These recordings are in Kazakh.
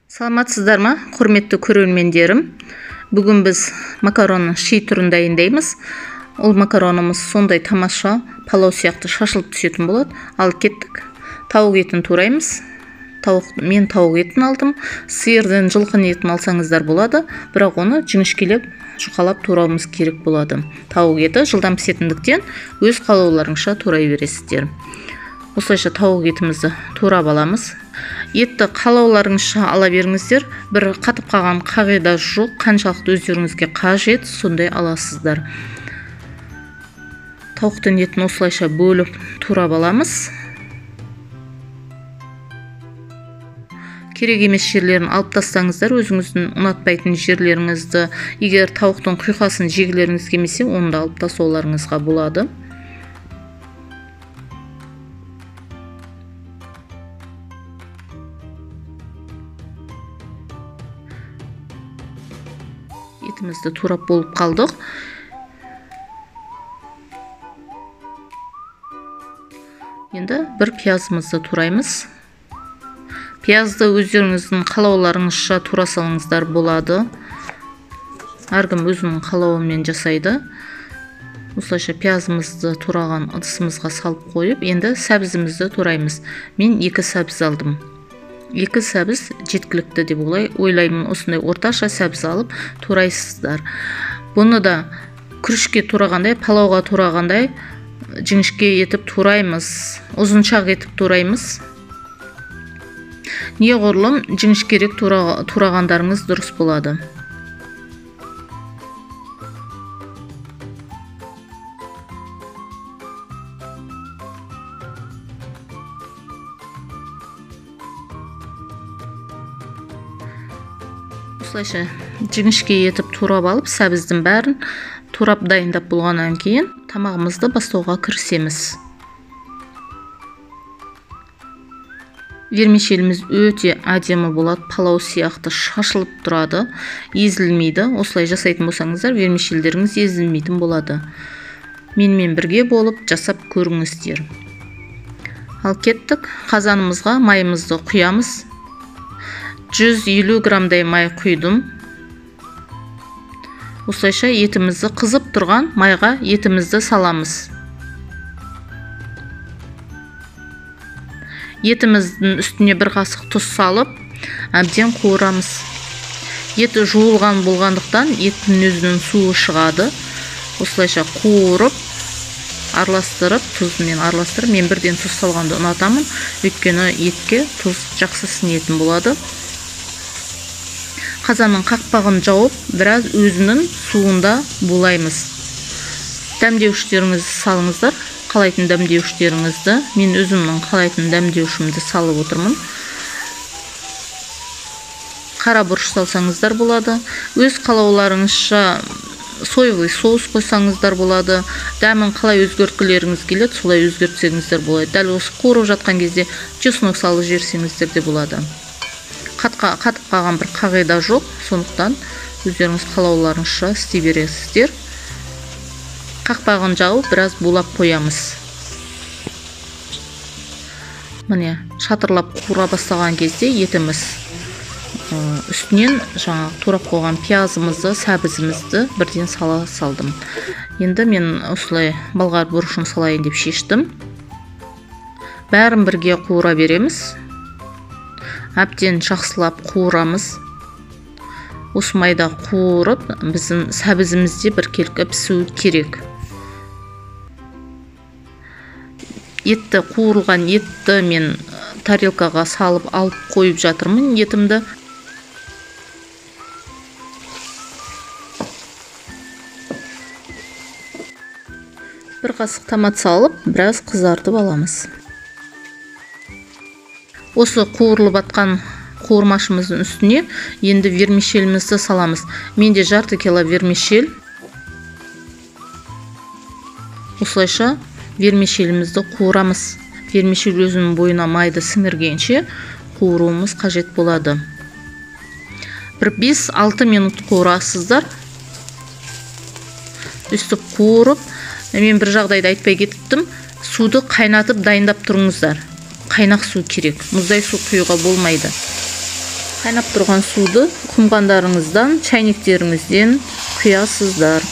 Саламатсыздар ма, құрметті көрермендерім. Бүгін біз макаронның ши түрін дайындаймыз. Ол макаронымыз сондай тамаша палау сияқты шашылып түсетін болады. Ал кеттік. Тауық етін тураймыз. Мен тауық етін алдым. Сиырдың, жылқының етін алсаңыздар болады, бірақ оны жіңішкелеп, жұқалап турауымыз керек болады. Тауық еті жылдам пісетіндіктен өз қалауларыңызша турай бересіздер. Осылайша тауық етімізді турап аламыз. Етті қалауларыңызша ала беріңіздер. Бір қатып қалған қағида жоқ, қаншалықты өздеріңізге қажет, сондай аласыздар. Тауықтың етін осылайша бөліп турап аламыз. Керек емес жерлерін алып тастаңыздар, өзіңіздің ұнатпайтын жерлеріңізді. Егер тауықтың құйқасын жегілеріңіз келмесе, оны да алып тастауларыңызға болады. Етімізді турап болып қалдық. Енді бір пиязымызды тураймыз. Пиязды өздеріңіздің қалауларыңызша тура салыңыздар болады. Әркім өзінің қалауымен жасайды. Осылайша пиязымызды тураған ыдысымызға салып қойып, енді сәбізімізді тураймыз. Мен 2 сәбіз алдым. 2 сәбіз жеткілікті деп ойлаймын. Осындай орташа сәбіз алып турайсыздар. Бұны да күрішке турағандай, палауға турағандай жіңішке етіп тураймыз, ұзыншақ етіп тураймыз. Неғұрлым жіңішкерек турағандарыңыз дұрыс болады. Осылайша жіңішке етіп турап алып, сәбіздің бәрін турап дайындап болғаннан кейін тамағымызды бастауға кірісеміз. Вермишеліміз өте әдемі болады, палау сияқты шашылып тұрады, езілмейді. Осылай жасайтын болсаңыздар, вермишелдеріңіз езілмейтін болады. Менімен бірге болып жасап көріңіздер. Ал кеттік, қазанымызға майымызды құямыз. 150 граммдай май құйдым. Осылайша етімізді қызып тұрған майға етімізді саламыз. Етіміздің үстіне бір қасық тұз салып, әбден қуырамыз. Еті жуылған болғандықтан еттің өзінің суы шығады. Осылайша қуырып, араластырып, тұзымен араластырып, мен бірден тұз салғанды ұнатамын, өйткені етке тұз жақсы сіңетін болады. Қазанның қақпағын жауып, біраз өзінің суында булаймыз. Дәмдеуіштеріңізді салыңыздар, қалайтын дәмдеуіштеріңізді. Мен өзімнің қалайтын дәмдеуішімді салып отырмын. Қара бұрыш салсаңыздар болады. Өз қалауларыңызша соевый соус қойсаңыздар болады. Дәмін қалай өзгерткілеріңіз келеді, солай өзгертсеңіздер болады. Дәл осы қуырып жатқан кезде чеснок салып жіберсеңіздер де болады. Қатып қалған бір қағида жоқ, сондықтан өздеріңіз қалауларыңызша істей бересіздер. Қақпағын жауып, біраз булап қоямыз. Міне, шатырлап қуыра бастаған кезде етіміз үстінен жаңа турап қойған пиязымызды, сәбізімізді бірден сала салдым. Енді мен осылай болғар бұрышын салайын деп шештім. Бәрін бірге қуыра береміз. Әбден жақсылап қуырамыз. Осы майда қуырып, біздің сәбізіміз де біркелкі пісу керек. Етті, қуырылған етті мен тарелкаға салып алып қойып жатырмын етімді. Бір қасық томат салып, біраз қызартып аламыз. Осы қуырылып атқан қуырмашымыздың үстіне енді вермишелімізді саламыз. Менде жарты кило вермишель. Осылайша вермишелімізді қуырамыз. Вермишель өзінің бойына майды сіңіргенше қуыруымыз қажет болады. Бір 5-6 минут қуырасыздар. Үстіп қуырып, мен бір жағдайды айтпай кетіптім. Суды қайнатып дайындап тұрыңыздар. Қайнақ су керек, мұздай су құюға болмайды. Қайнап тұрған суды құмғандарыңыздан, чайниктеріңізден құясыздар.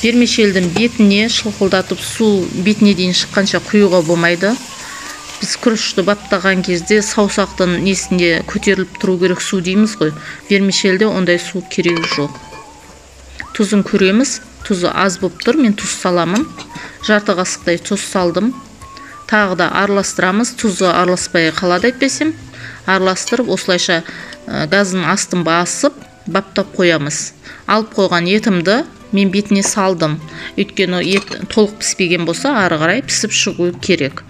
Вермишельдің бетіне шылқылдатып су бетіне дейін шыққанша құюға болмайды. Біз күрішті баптаған кезде саусақтың несінде көтеріліп тұру керек су дейміз ғой. Вермишельде ондай су керегі жоқ. Тұзын көреміз. Тұзы аз болып тұр, мен тұз саламын. Жарты қасықтай тұз салдым. Тағы да араластырамыз. Тұзы араласпай қалады әйтпесем. Араластырып осылайша газдың астын басып баптап қоямыз. Алып қойған етімді мен бетіне салдым. Өйткені ет толық піспеген болса, ары қарай пісіп шығу керек.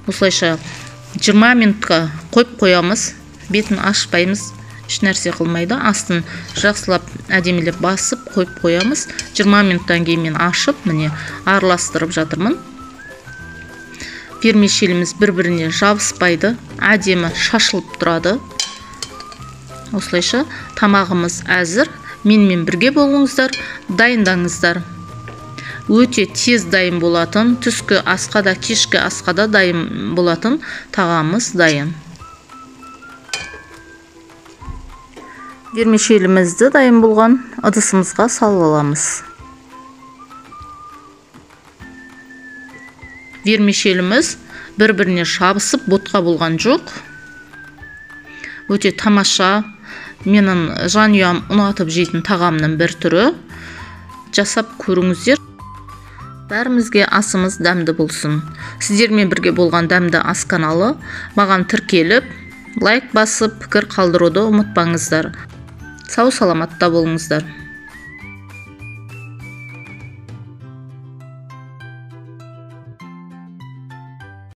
Осылайша 20 минутқа қойып қоямыз. Бетін ашпаймыз, еш нәрсе қылмайды. Астын жақсылап әдемілеп басып қойып қоямыз. 20 минуттан кейін мен ашып, міне араластырып жатырмын. Вермишеліміз бір-біріне жабыспайды, әдемі шашылып тұрады. Осылайша тамағымыз әзір. Менімен бірге болыңыздар, дайындаңыздар. Өте тез дайын болатын, түскі асқа да, кешкі асқа да дайын болатын тағамыз дайын. Вермишелімізді дайын болған ыдысымызға салып аламыз. Вермишеліміз бір-біріне жабысып ботқа болған жоқ. Өте тамаша, менің жанұям ұнатып жейтін тағамның бір түрі. Жасап көріңіздер. Бәрімізге асымыз дәмді болсын. Сіздермен бірге болған Дәмді ас каналы. Маған тіркеліп, лайк басып, пікір қалдыруды ұмытпаңыздар. Сау саламатта болыңыздар.